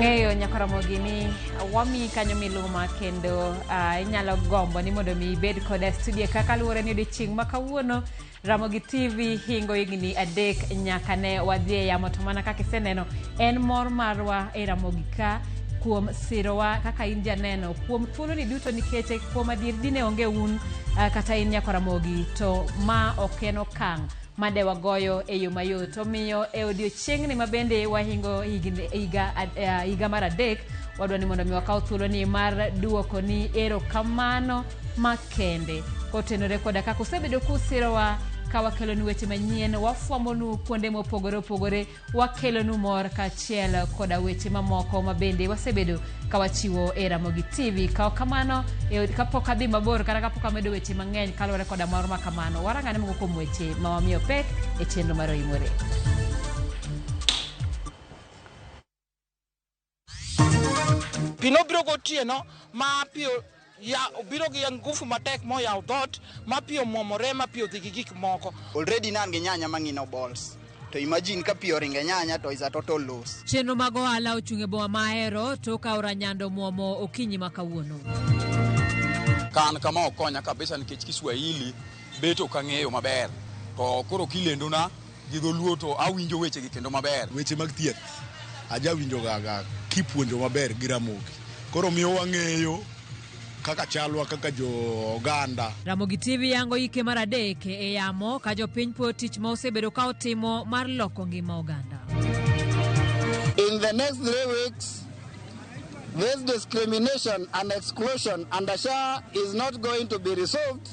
Ang'eyo nyakoromogi ni wamiyi kanyo miluma kendo inyalo gombo ni mondo mi ibed koda e studio kaka luwore ni odiochieng' ma kawuono Ramogi TV hingo higni 3 nyaka ne wadhi e yamo, to mana kaka iseneno en mor marwa e Ramogi ka kuom sirowa kaka in janeno kuom thuoloni duto, nikech kuom adier dine onge un kata in nyako Ramogi to ma ok en okang' made wagoyo e yo mayot. Omiyo e odiochieng'ni ma bende wahingo higa mar 3, wadwa ni mondo mi wakaw thuoloni mar duoko ni erokamano makende kotenore koda kaka usebedo kusirowa ka wakelonu weche manyien, wafwambonu kuonde mopogore opogore, wakelonu mor kaachiel koda weche mamoko ma bende wasebedo ka wachiwo e Ramogi TV. Ka kamano, kapok adhi mabor kata kapok amedo weche mang'eny kaluwore koda mor ma kamano, warang'ane moko kuom weche ma wamiyo pek e chenro mar Oimore. Pi nobiro gotieno ma pi ya obiro gi nguvu matek moyawo dhoot ma pi omwomore ma pi odhi gi gik moko. Already nan gi nyanya mang'ino balls. To imagine ka pi oringe nyanya to is a total loss. Chenro mag ohala ochung' e boma ma Ahero tok aora Nyando muomo okinyi ma kawuono. Kan kama okonya kabisa nikech Kiswahili bet ok ang'eyo maber. To koro kilendona gi dholuo to awinjo wechegi kendo maber. Weche mag thieth ajawinjo gaga kipuonjo maber gi Ramogi. Koro miyo wang'eyo kaka chalwa kaka jo oganda. Ramogi TV yango ike mar 3 e yamo ka jopiny puoyo tich ma osebedo ka otimo mar loko ngima oganda. In the next 3 weeks, this discrimination and exclusion under SHA is not going to be resolved.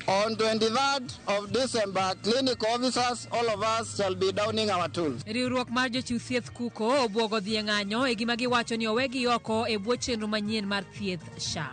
On 23rd of December, clinic officers, all of us shall be downing our tools. Riwruok mar jochiw thieth kuko obwogo dhi e ng'anyo e gima giwacho ni owegi oko e bwo chenro manyien mar thieth SHA.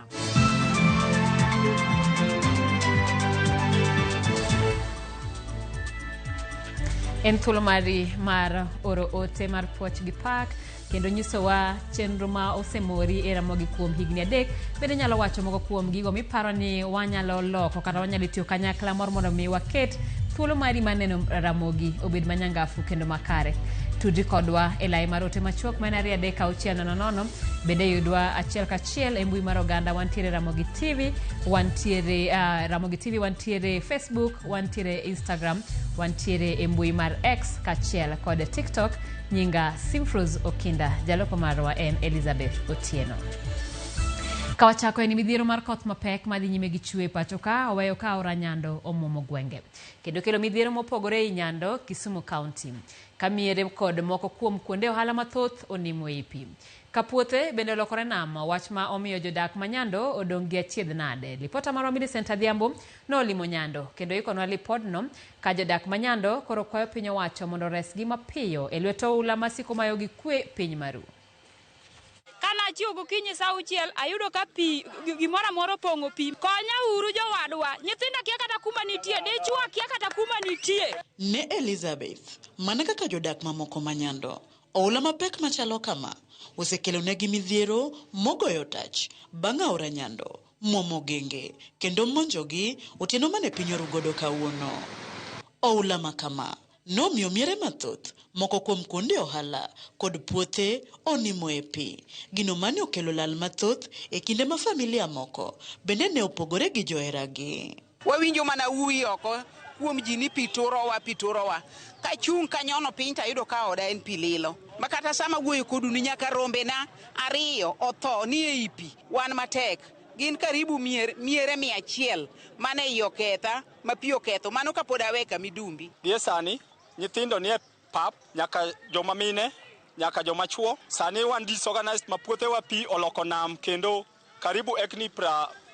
En thuolo mari mar oro ote mar puoch gi pak kendo nyisowa chenro ma osemori e Ramogi kuom higni 3. Bende nyalo wacho moko kuom gigo miparo ni wanyalo loko kata wanyalo tiyo kanyakla moro mondo mi waket thuolo mari mar neno Ramogi obed manyangafu kendo makare. Tudri kodwa e lai mar ote machuok ma en 2 3 6 0 0. Bende yudwa achiel kachiel e mbui mar oganda, wantiere Ramogi TV, wantiere Ramogi TV, wantiere Facebook, wantiere Instagram, wantiere e mbui mar X kachiel kod TikTok. Nyinga Simfruz Okinda, jaloko marwa en Elizabeth Otieno. Kawachako en midhiero mar koth mapek madhi nyime gi chwe pacho ka oweyo ka aora Nyando omuomo gwenge kendo kelo midhiero mopogore ei Nyando, Kisumu County, ka miere kod moko kuom kuonde ohala mathoth onimo ei pi. Ka puothe bende olokore nam, wach ma omiyo jodak ma Nyando odong' gi achiedh nade. Lipota marwa Millicent Adhiambo nolimo Nyando kendo ikonwa lipodno ka jodak ma Nyando koro kwayo piny owacho mondo oresgi mapiyo e lwet oula masiko mayogi kwe piny maru. Kana achiew gokinyi saa 6 ayudo ka pi gimoro amora opong'o pi. Konya uru jowadwa, nyithinda kia kata kuma nitie, dichwo kia kata kuma nitie. Ne Elizabeth, mana kaka jodak mamoko ma Nyando, oula mapek machalo kama osekelonegi midhiero mogoyo tach bang' aora Nyando muomo genge kendo monjogi otieno mane piny orugodo kawuono. Oula makama nomiyo miere mathoth moko kuom kuonde ohala kod puothe onimo e pi. Gino mane okelo lal mathoth e kinde ma familia moko bende ne opogore gi joheragi. Wawinjo mana uwi oko kuom ji ni pi turowa, pi turowa. Kachung' kanyono piny tayudo ka oda en pi lilo. Ma kata sama wuoyo kodu ni nyaka rombena 2 otho ni ei pi. Wan matek. Gin karibu miere 100 mane iye oketha, ma pi oketho. Mano kapod awe kamidumbi. Gie sani, nyithindo nie pap, nyaka joma mine, nyaka joma chuo. Sani wan disorganized ma puothewa pi oloko nam kendo karibu ekni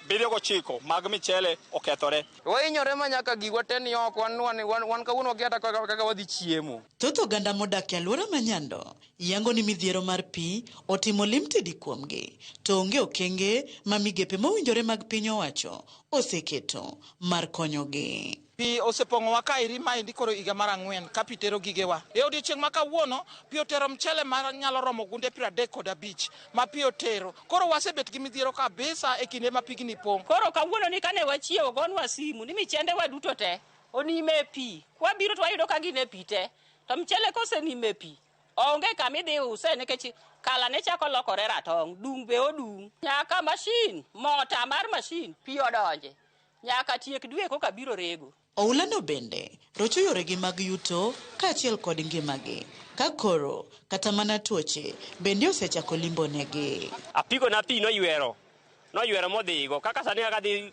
79 mag michele okethore. Wahinyore ma nyaka gigwa te ni oko, wan kawuono wakia kata kaka wadhi chiemo. Thoth oganda modak e alwora ma Nyando yango ni midhiero mar pi otimo limtidi kuomgi, to onge okenge ma migepe mowinjore mag piny owacho oseketo mar konyogi. Pi osepong'owa kaeri maendi koro higa mar 4 ka pi tero gigewa. E odiochieng' ma kawuono pi otero mchele ma nyalo romo gunde 35 ma pi otero. Koro wasebet gi midhiero kabisa e kinde ma pigni pong'. Koro kawuono ni kane wachiewo gonwa simu ni michende wa duto te onime e pi. Kwabiro to wayudo ka gin e pi te. To mchele kosenime e pi onge kama idhi use nikech Kala ne chako lokore ratong', dung' be odung'. Nyaka mashin, mota mar mashin, pi odonje. Nyaka tiek dwe koka biro rego. Oulano bende rocho yoregi mag yuto kaachiel kod ngimagi, ka koro kata mana tuoche bende osechako limbonegi. Apiko na pi noywero, noywero modhigo. Kaka sani kaka dhi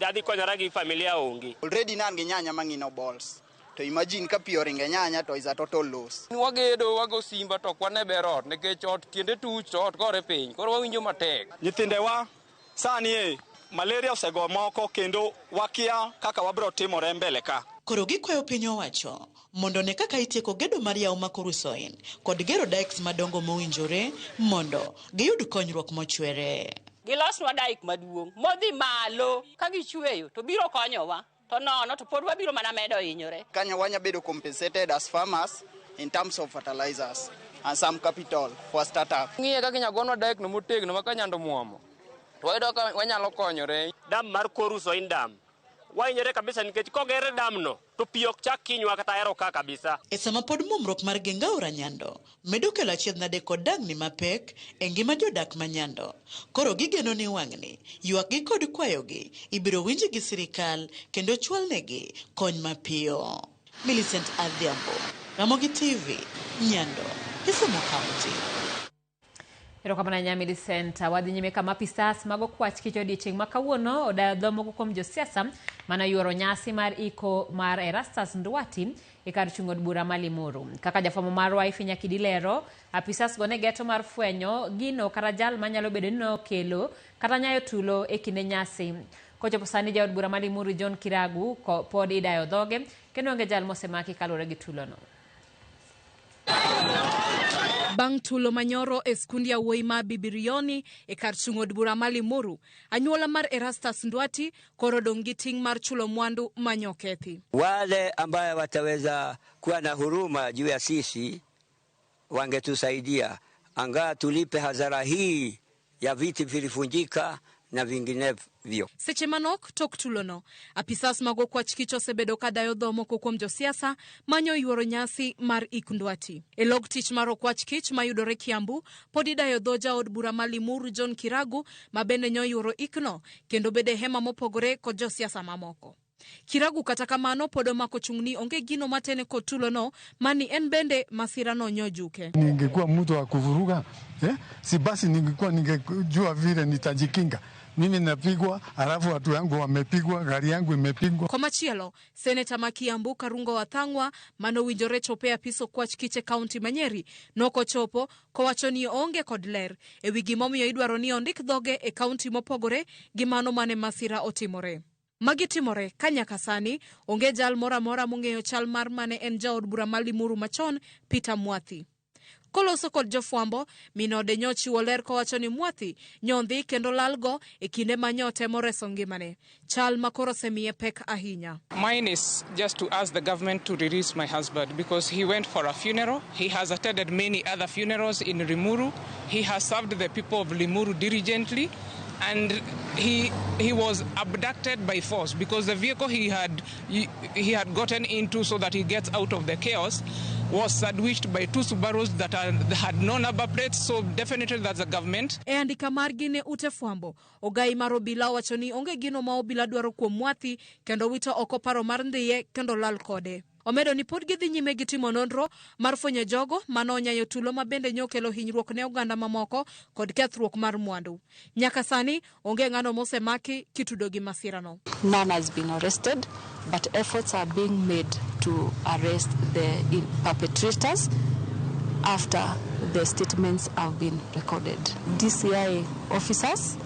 adhi konyora gi familia onge. Already ne an gi nyanya mang'ino balls. To imagine ka pi oringo e nyanya to is a total loss. Wagedo wago simba to ok wane ber ot nikech ot tiende tuch to ot gore piny koro wawinjo matek. Nyithindewa sani e malaria osego moko kendo wakia kaka wabiro timore mbele ka. Koro gikwayo piny owacho mondo one kaka itieko gedo mar yawo ma Kurusoin kod gero dikes madongo mowinjore mondo giyud konyruok mochwere. Gilosnwa dike maduong' modhi malo ka gichweyo to biro konyowa to nono to pod wabiro mana medo hinyore. Kanya wanya bedo compensated as farmers in terms of fertilizers and some capital for startup. Ng'iye kaka inyalo gonwa dike no motegno ma ka nyando muomo to wayudo ka wanyalo konyore. Dam mar Korusoin dam wahinyore kabisa nikech koger dam no to pi ok chak kinywa kata hero ka kabisa. E sama pod muomruok mar geng aora Nyando medo kelo achiedh nade kod dang'ni mapek e ngima jodak ma Nyando. Koro gigeno ni wang'ni ywakgi kod kwayogi ibiro winji gi sirikal kendo chwalnegi kony mapiyo. Millicent Adhiambo, Ramogi TV, Nyando, Kisumu County. Erokamano ahinya Millicent. Wadhi nyime kama apisas mag okwach kich odiechieng' ma kawuono odayo dho moko kuom josiasa mane oyuoro nyasi mar iko mar Erastus Nduati e kar chung' od bura ma Limuru. Kaka jafwambo marwa Ifi Nyakidi lero, apisas go ne geto mar fwenyo gino kata jal manyalo bedo ni nokelo kata nyayo tulo e kinde nyasi. Kochopo sani jaod bura ma Limuru John Kiragu pod idayo dhoge kendo onge jal mosemaki kaluwore gi tulono. Bang' tulo manyoro e skund yawuoyi ma Bibirioni e kar chung' od bura ma Limuru, anyuola mar Erastus Nduati koro odong' gi ting' mar chulo mwandu manyokethi. Wale ambaye wataweza kuwa na huruma juu ya sisi wangetusaidia angaa tulipe hasara hii ya viti vilivunjika na vinginevyo. Seche manok tok tulono, apisas mag okwach kich osebedo ka dayo dho moko kuom josiasa manyo yuoro nyasi mar ik Nduati. E log tich mar okwach kich mayudore Kiambu, pod idayo dho jaod bura ma Limuru John Kiragu ma bende nyoyuoro ikno kendo bede hema mopogore kod josiasa mamoko. Kiragu kata kamano pod omako chung' ni onge gino matene kod tulono mani en bende masirano nyojuke. Ningekuwa mtu wa kuvuruga, si basi ningekuwa ningejua vile nitajikinga. Mimi napigwa, halafu watu wangu wamepigwa, gari yangu imepigwa. Komachielo, seneta ma Kiambu Karungo Wathang'wa manowinjore chopo e apis okwach kich e kaunti ma Nyeri nokochopo kowacho ni oonge kod ler ewi gimomiyo idwaro ni ondik dhoge e kaunti mopogore gi mano mane masira otimore. Magi timore ka nyaka sani onge jal moro amora mong'eyo chal mar mane en jaod bura ma Limuru machon Peter Mwathi. Koloso kod jofwambo, minode nyochiwo ler kowacho ni Mwathi nyondhi kendo lalgo e kinde ma nyotemo reso ngimane. Chal ma koro osemiye pek ahinya. Mine is just to ask the government to release my husband because he went for a funeral. He has attended many other funerals in Limuru. He has served the people of Limuru diligently. And he was abducted by force because the vehicle he had gotten into so that he gets out of the chaos was sandwiched by two Subarus that had no number plates, so definitely that's the government. E andika margi ne ute fwambo, ogai mar obila owacho ni onge gino ma obila dwaro kuom Mwathi kendo wito oko paro mar ndhiye kendo lal kode. Omedo ni pod gidhi nyime gi timo nonro mar fwenyo jogo manonyayo tulo ma bende nyokelo hinyruok ne oganda mamoko kod kethruok mar mwandu. Nyaka sani onge ng'ano mosemaki kitudo gi masirano. None has been arrested, but efforts are being made to arrest the perpetrators after the statements have been recorded. DCI officers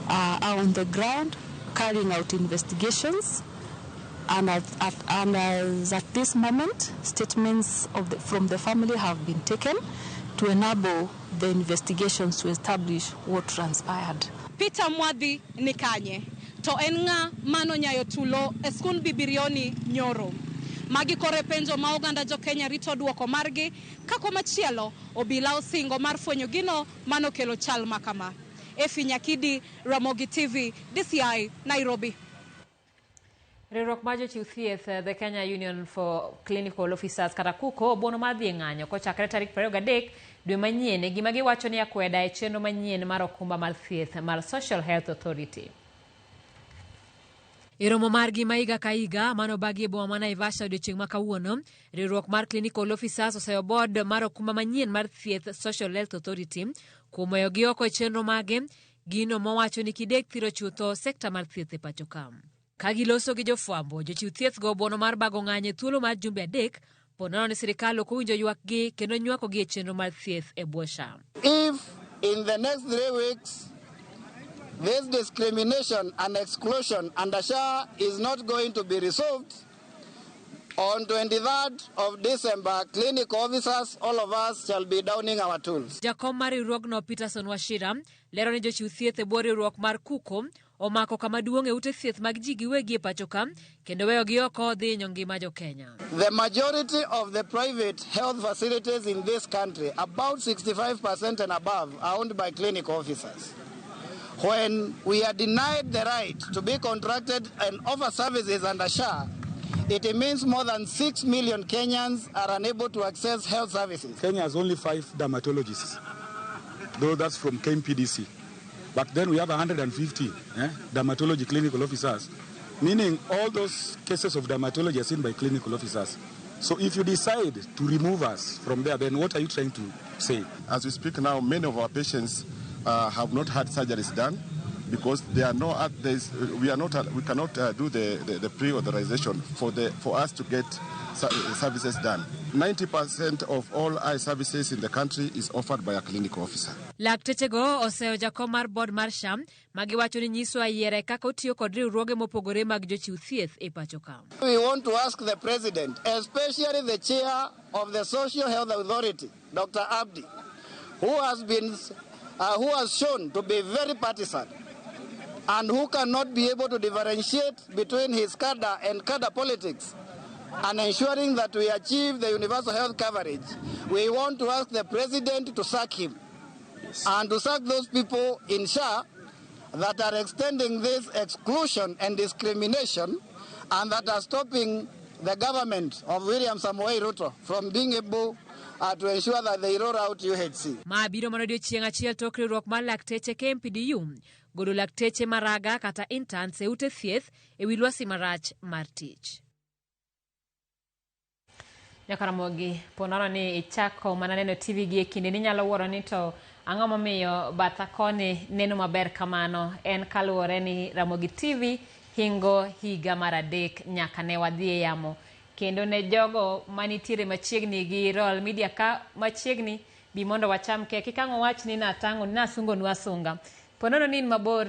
are on the ground carrying out investigations. And as at this moment, statements from the family have been taken to enable the investigations to establish what transpired. Peter Mwathi ni kanye, to en ng'a mano nyayo tulo e skund Bibirioni nyoro. Magi kore penjo ma oganda jo Kenya rito duoko margi, ka komachielo obila osingo mar fwenyo gino mano kelo chal makama. Efi Nyakidi, Ramogi TV, DCI, Nairobi. Riwruok mar jochiw thieth The Kenya Union for Clinical Officers kata KUCO obuono mar dhi e ng'anyo kochakre tarik 23 dwe manyien e gima giwacho ni akweda e chenro manyien mar okumba mar thieth mar Social Health Authority. E romo margi ma higa ka higa mane obagi e boma ma Naivasha odiochieng' ma kawuono, riwruok mar Clinical Officers oseyo board mar okumba manyien mar thieth Social Health Authority kuom weyogi oko e chenro mage, gino mowacho ni kidek thiro chutho sekta mar thieth e pacho ka. Ka giloso gi jofwambo, jochiw thieth go obuono mar bago ng'anyo e thuolo mar jumbe adek po nono ni sirikal ok owinjo ywakgi kendo nywakogi e chenro mar thieth e bwo SHA. If in the next 3 weeks this discrimination and exclusion under SHA is not going to be resolved, on 23rd of December, clinic officers, all of us shall be downing our tools. Jakom mar riwruogno Peterson Wachira lero ni jochiw thieth e bwo riwruok mar KUCO omako kama duong' e ute thieth mag ji giwegi e pacho ka kendo weyogi oko dhi hinyo ngima jo Kenya. The majority of the private health facilities in this country, about 65% and above, are owned by clinic officers. When we are denied the right to be contracted and offer services under SHA, it means more than 6 million Kenyans are unable to access health services. Kenya has only 5 dermatologists, though that's from KMPDC. But then we have 150 dermatology clinical officers, meaning all those cases of dermatology are seen by clinical officers. So if you decide to remove us from there, then what are you trying to say? As we speak now, many of our patients have not had surgeries done because they are not, we are not, we cannot do the pre-authorization for us to get services done. 90% of all eye services in the country is offered by a clinical officer. Laktechego oseyo jakom mar board mar SHA magiwacho ni nyiso ayiera kaka otiyo kod riwruoge mopogore mag jochiw thieth e pacho ka. We want to ask the president, especially the chair of the Social Health Authority, Dr. Abdi, who has shown to be very partisan and who cannot be able to differentiate between his cadre and cadre politics and ensuring that we achieve the universal health coverage. We want to ask the president to sack him. Yes. And to sack those people in SHA that are extending this exclusion and discrimination and that are stopping the government of William Samoei Ruto from being able to ensure that they roll out UHC. Ma biro mana odiechieng' achiel tok riwruok mar lakteche KMPDU golo lakteche maraga kata interns e ute thieth e wi lwasi marach mar tich. Nyakaramogi, po nono ni ichako mana neno TV gi e kinde ni nyalo wuoro ni to ang'o momiyo batha koni neno maber kamano. En kaluwore ni Ramogi TV hingo higa mar 3 nyaka ne wadhi e yamo. Kendo ne jogo manitiere machiegni gi Royal Media ka machiegni bi mondo wacham kek. Kik ang' wach ni natang'o ni nasungonu asunga. Po nono ni in mabor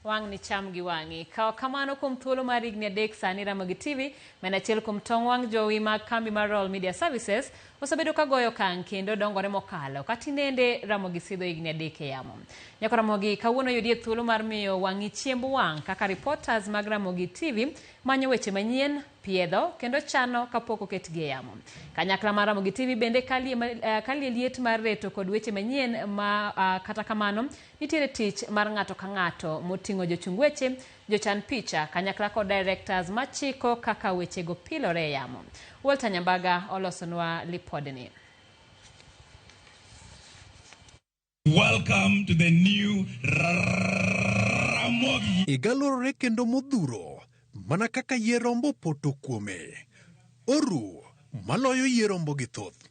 wang' ni cham gi wang'i. Kaw kamano kuom thuolo mar higni 3 sani Ramogi TV ma en achiel kuom tong' wang' jowi mag kambi mar Royal Media Services osebedo ka goyo okang' kendo dongore mokalo katinende Ramogi sidho higni 3 e yamo. Nyako Ramogi kawuono yudie thuolo mar miyo wang'i chiemb wang' kaka reporters mag Ramogi TV manyo weche manyien, piedho kendo chano kapok oketgi e yamo. Kanyakla mar Ramogi TV bende kalie liet mar reto kod weche manyien ma kata kamano nitiere tich mar ng'ato ka ng'ato moting'o jochung weche, jochan picha, kanyakla kod directors machiko kaka wechego pilore e yamo. Walter Nyambaga olosonwa lipodni. Welcome to the new Ramogi. Igalorore kendo modhuro mana kaka yie rombo poto kuome. Oru maloyo yie rombo gi thoth.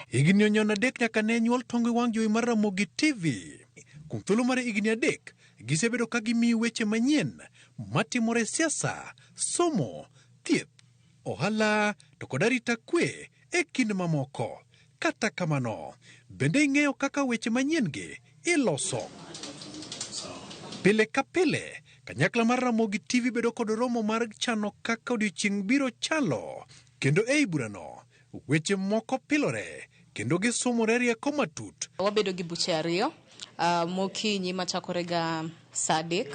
Higni onyono 3 nyaka ne nyuol tonge wang' jowi mar Ramogi TV. Kuom thuolo mar higni 3, gisebedo ka gimiyi weche manyien matimore e siasa, somo, thieth, ohala to kod arita kwe e kind mamoko. Kata kamano, bende ing'eyo kaka weche manyien gi iloso. Pile ka pile, kanyakla mar Ramogi TV bedo kod romo mar chano kaka odiochieng' biro chalo, kendo ei burano, weche moko pilore kendo gisomore rieko matut. Wabedo gi buche 2, mokinyi machakore ga saa 3,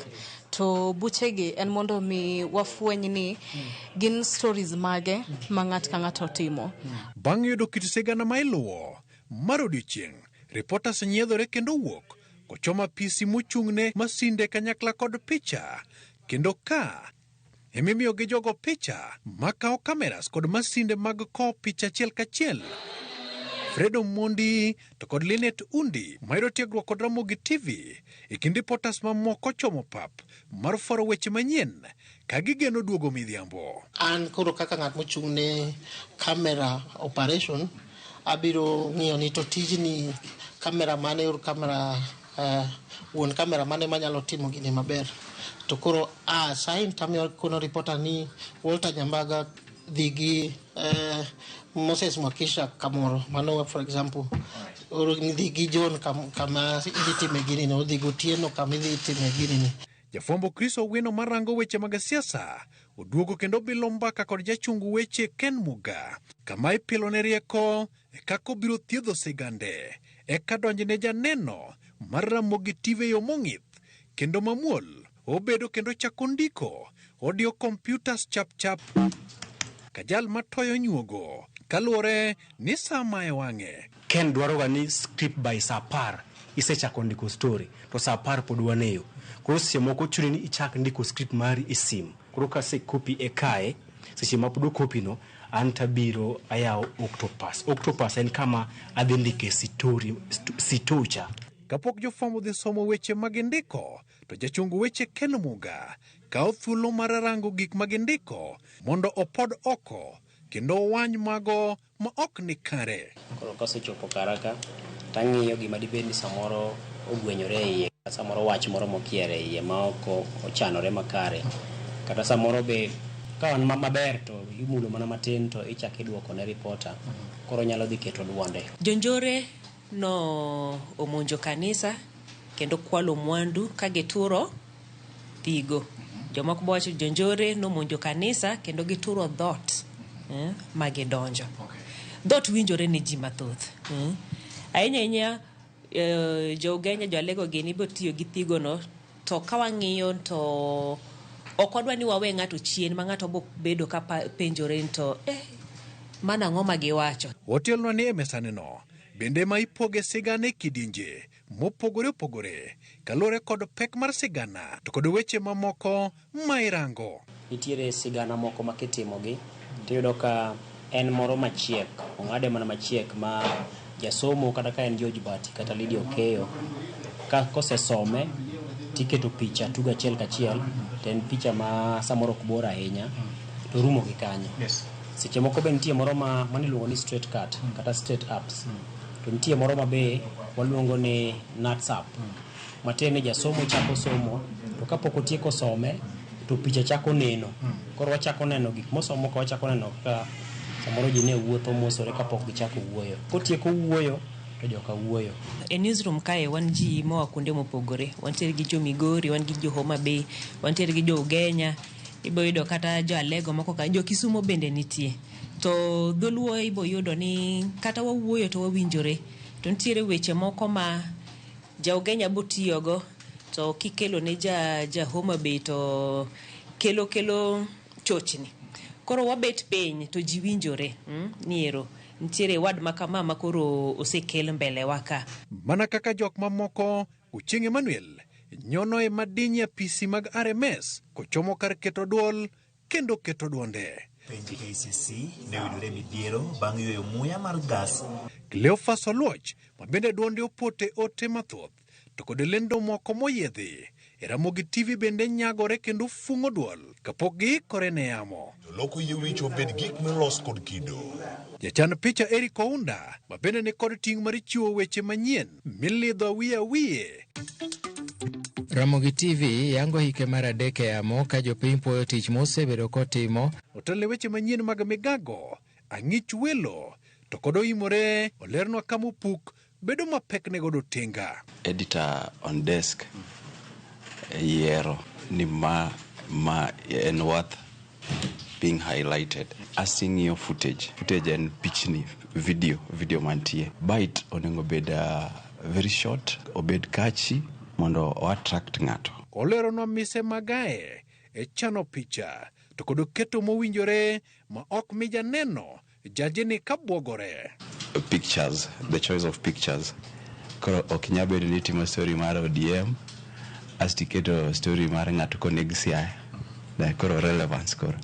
to buchegi en mondo mi wafweny ni gin stories mage ma ng'at ka ng'ato timo. Bang' yudo kit sigana ma iluwo mar odiochieng', reporters nyiedhore kendo wuok kochomo apisi mochung'ne masinde kanyakla kod picha Kendo ka emimiyo gi jogo picha makawo cameras kod masinde mag kowo picha achiel kachiel. Fred Omondi to kod Linet Undi mayudo tiegruok kod Ramogi TV e kind reporters mamoko chomo pap mar fwaro weche manyien ka gigeno duogo midhiambo. An koro kaka ng'at mochung' ne camera operation, abiro ng'iyo ni to tijni camera mane or camera wuon camera mane manyalo timo gini maber. To koro a assign tamiyo kono reporter ni Walter Nyambaga dhi gi Moses Mwakisha kamoro. Mano for example. Or dhi gi John kama idhi time gini ni, odhi gotieno kama idhi time gini ni. Jafwambo Chris Owino marango weche mag siasa oduogo kendo bilo mbaka kod jachung weche Ken Muga kama ipilone rieko e kaka obiro thiedho sigande eka donjne janeno mar Ramogi TV e yo mong'ith kendo mamuol obedo kendo chako ndiko odiyo computers chap chap kajal matoyo nyuogo kaluwore ni sa maye wang'e. Ken dwaroga ni script by saa 10 isechako ndiko story to saa 10 pod waneyo. Koro seche moko chuni ni ichak ndiko script mari e sim. Koro kase copy e kae, seche ma pod okopi no, an tabiro ayawo Octopus. Octopus en kama adhi ndike sitori, sitocha. Kapok jofwambo dhi somo weche ma gindiko, to jachung weche Ken Muga kawo thuolo mar rango gik ma gindiko mondo opod oko kendo owany mago ma ok ni kare. Koro kasechopo kara ka, tang'iyo gima dibed ni samoro ogwenyore e iye, kata samoro wach moro mokier e iye ma ok ochanore makare. Kata samoro be ka wan maber to imulo mana matin to ichako iduoko ne reporter, koro nyalo dhi keto duonde. Jonjore no omonjo kanisa kendo kwalo mwandu ka gituro thigo. Jomoko bo wacho jonjore nomonjo kanisa kendo gituro dhoot ma gidonjo. Dhoot winjore ni ji mathoth. Ahinya ahinya jo Ugenya, jo Alego gini ibo tiyo gi thigo no, to ka wang'iyo to ok wadwa ni wawe ng'ato chien ma ng'ato bo bedo ka penjore ni to mano ang'o ma giwacho. Otelnwa ni e mesane no bende ma ipoge sigana e kidienje mopogore opogore kaluwore kod pek mar sigana to kod weche mamoko ma irango. Nitiere sigana moko ma kitimogi tiyudo ka en moro machiek, ong'ade mana machiek ma jasomo kata ka en George Bati kata Lydia Okeyo ka kosesome tiketo picha tugo achiel kachiel to en picha ma samoro ok bor ahinya to rumo gi kanyo. Seche moko be nitie moro ma iluongo ni straight cut kata straight ups. To nitie moro ma be waluongo ni nuts up. Matiende ni jasomo chako somo to kapok otieko some to picha chako neno. Koro wachako neno gik mosomo ka wachako neno ka samoro ji ne wuotho mosore kapok gichako wuoyo. Kotieko wuoyo to joka wuoyo. E newsroom kae wan ji moa kuonde mopogore. Wantiere gi jo Migori, wan gi jo Homa Bay, wantiere gi jo Ugenya, ibo yudo kata jo Alego moko ka, jo Kisumo bende nitie. To dholuo ibo yudo ni kata wawuoyo to wawinjore. To nitiere weche moko ma ja Ugenya bo tiyogo to kikelo ne ja Homa Bay to kelo chochni. Koro wabet piny to ji winjore ni ero nitiere wad ma kama ma koro osekel mbele wa ka. Mana kaka jok mamoko, Ochieng' Emmanuel nyono e madiny apisi mag RMS kochomo kar keto duol kendo keto duonde. Penj KCC ne oyudore midhiero bang' yweyo muya mar gas. Cleophas Oluoch ma bende duonde opote ote mathoth to kod lendo moko moyiedhi e Ramogi TV bende nyagore kendo fung'o duol kapok giikore ne yamo. Joloko yie wich obed gik molos kod kido. Jachan picha Eric Ounda ma bende ni kod ting' mar chiwo weche manyien milidho awiye awiye. Ramogi TV yango hike mar 3 e yamo ka jopiny puoyo tich mosebedo kotimo. Otelne weche manyien mag migago, ang'ich welo to kod oimore olernwa kama opuk bedo mapek ne godo tinga. Editor on desk yiero ni ma en worth being highlighted. Asing'iyo footage. Footage en pichni, video mantie. Bite onego bed very short, obed catchy mondo o attract ng'ato. Oleronwa mise magae e chano picha to kod keto mowinjore ma ok mi janeno jajini kabuogore. Pictures, the choice of pictures. Koro ok nyal bedo ni itimo story mar ODM Asto iketo story mar ng'ato koneg Siaya. Koro relevance koro.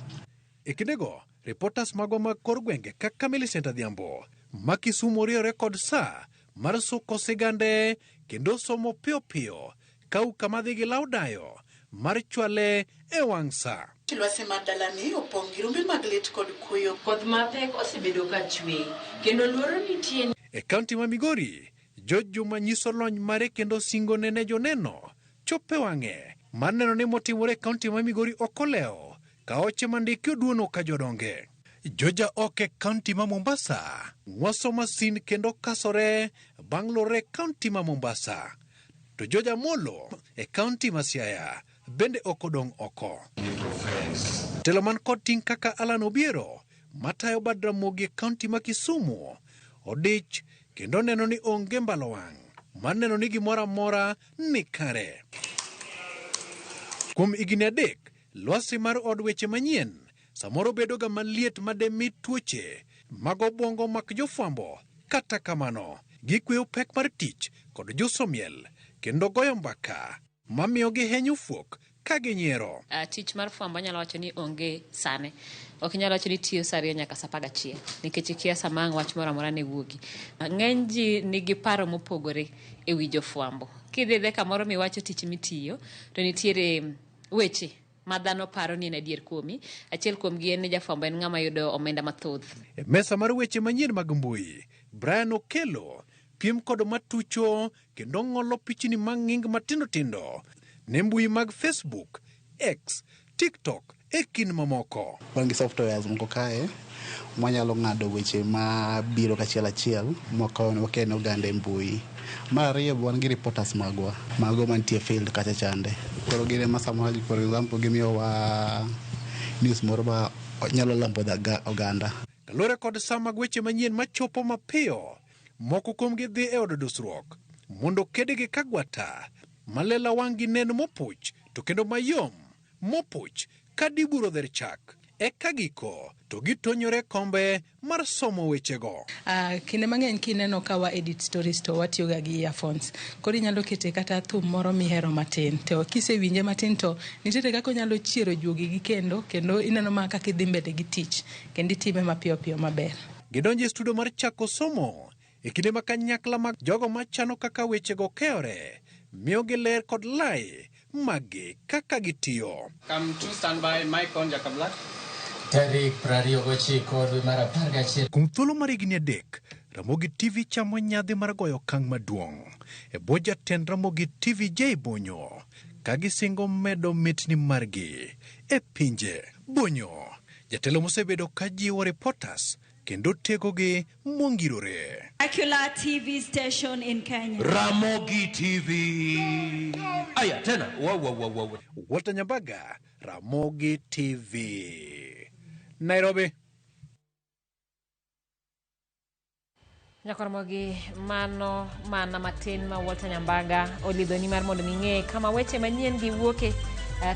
E kindego, reporters magwa mag kor gwenge kaka Millicent Adhiambo ma Kisumu riwore kod saa mar suko sigande kendo somo piyo piyo ka kama dhi gi law dayo mar chwale e wang' sa. Lwasi mar dalani opong' gi rumbe mag lit kod kuyo. Koth mapek osebedo ka chwe kendo luoro nitie. E kaunti ma Migori, George Juma nyiso lony mare kendo singone ne joneno chope wang'e mar neno ni motimore e kaunti ma Migori ok olewo ka oche mandiki oduono ka jodonge. Joja ok e kaunti ma Mombasa ng'waso masin kendo kasore bang' lore e kaunti ma Mombasa. To Joja Molo e kaunti ma Siaya bende ok odong' oko. Telo man kod ting' kaka Alan Obiero matayo bad Ramogi e kaunti ma Kisumu odich kendo neno ni onge mbalo wang' mar neno ni gimoro amora ni kare. Kuom higni 3, lwasi mar od weche manyien samoro bedo ga maliet mademi tuoche mag obwongo mak jofwambo. Kata kamano, gikweyo pek mar tich kod josomiel kendo goyo mbaka mamiyo gihenyo fuok ka ginyiero. Tich mar fwambo anyalo wacho ni onge sane. Ok inyalo wacho ni tiyo sa 2 nyaka sa 11 nikech ikia sama ang' wach moro amora ne wuogi. Ng'eny ji nigi paro mopogore e wi jofwambo. Kidhi dhe kamoro miwacho tich mitiyo, to nitiere weche ma dhano paro ni en adier kuomi. Achiel kuomgi en ni jafwambo en ng'ama yudo omenda mathoth. E mesa mar weche manyien mag mbui, Brian Okello piem kod matucho kendo ng'olo pichni mang'ing matindo tindo ne mbui mag Facebook, X, TikTok e kind mamoko. Wan gi softwares moko kae mwanyalo ng'ado weche mabiro kachiel achiel moko wakene oganda e mbui. Mar ariyo wan gi reporters magwa, mago mantie field kacha chande. Koro gin ema samoro for example gimiyowa news moro ma nyalo lombo oganda. Kaluwore kod sa mag weche manyien machopo mapiyo, moko kuomgi dhi e od dusruok mondo kedgi kagwata malela wang' gi nen mopuch to kendo mayom mopuch ka diburo dher chak. Eka giko to gitonyore kombe mar somo wechego. Kinde mang'eny kineno ka wa edit stories to watiyoga gi earphones. Koro inyalo kete kata thum moro mihero matin to kisewinje matin to nitiere kaka onyalo chiero juogi gi kendo kendo ineno ma kaka idhi mbele gi tich kendo itime mapiyo piyo maber. Gidonjo e studio mar chako somo e kinde ma kanyakla mag jogo machano kaka wechego keyore miyogi ler kod lai maggi kaka gitiyo. Come to stand by mic on Jakablat. Tarik 29 dwe mar 11. Kuom thuolo mar higni 3, Ramogi TV chamo nyadhi mar goyo okang' maduong' e bwo jatend Ramogi TV J Bonyo ka gisingo medo mitni margi e pinje. Bonyo, jatelo mosebedo ka jiwo reporters kendo tegogi mongirore. Secular TV station in Kenya. Ramogi TV. Aya tena. Wow, wow, wow, wow. Walter Nyambaga, Ramogi TV. Nairobi. Nyakoromogi mano mana matin ma Walter Nyambaga olidhoni mar mondo mi ing'e kama weche manyien gi wuoke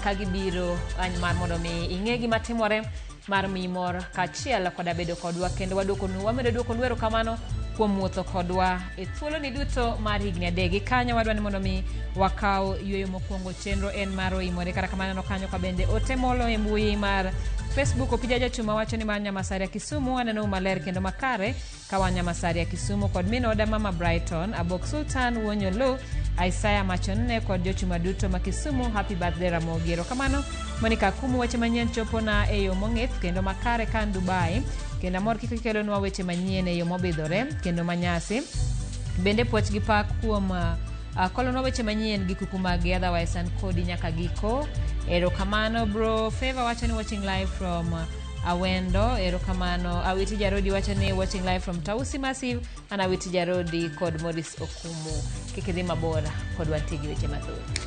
ka gibiro mar mondo mi ing'e gima timore mar miyi mor kaachiel koda bedo kodwa kendo waduokonu wamedo duokonu erokamano kuom wuotho kodwa e thuoloni duto mar higni 3. Gi kanyo wadwa ni mondo mi wakaw yueyo mokwongo. Chenro en mar oimore kata kamano no kanyo ka bende ote molo e mbui mar Facebook. Opija Jachuma wacho ni mar Nyamasaria Kisumu aneno maler kendo makare ka wan Nyamasaria Kisumu kod min oda Mama Brighton Abok Sultan Wuonyolo Isaiah Machonne kod jochuma duto ma Kisumu. Happy birthday Ramogi. Erokamano Monica Akumu. Weche manyien chopo na e yo mong'ith kendo makare kan Dubai kendo amor kik ikelonwa weche manyien e yo mobidhore kendo manyasi. Bende puoch gi pak kuom kolonwa weche manyien gi kuku magi, otherwise an kodi nyaka giko. Erokamano bro. Favor wacho ni watching live from Awendo. Erokamano. Awiti Jarodi wacho ni watching live from Tausi Massive. An Awiti Jarodi kod Morris Okumu. Kik idhi mabor kod wantie gi weche mathoth.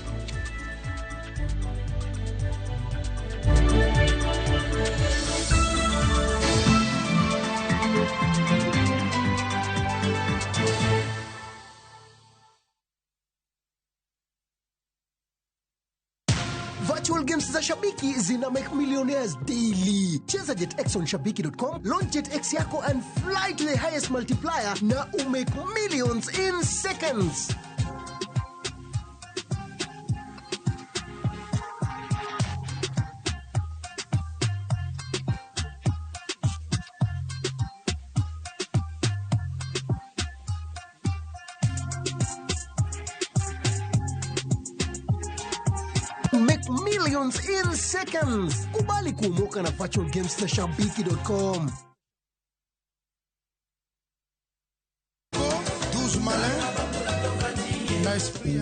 Virtual games za Shabiki zina make millionaires daily. Cheza JetX on shabiki.com, launch JetX yako and fly to the highest multiplier na umake millions in seconds. millions in seconds. Kubali kuomoka na virtual games na shabiki.com.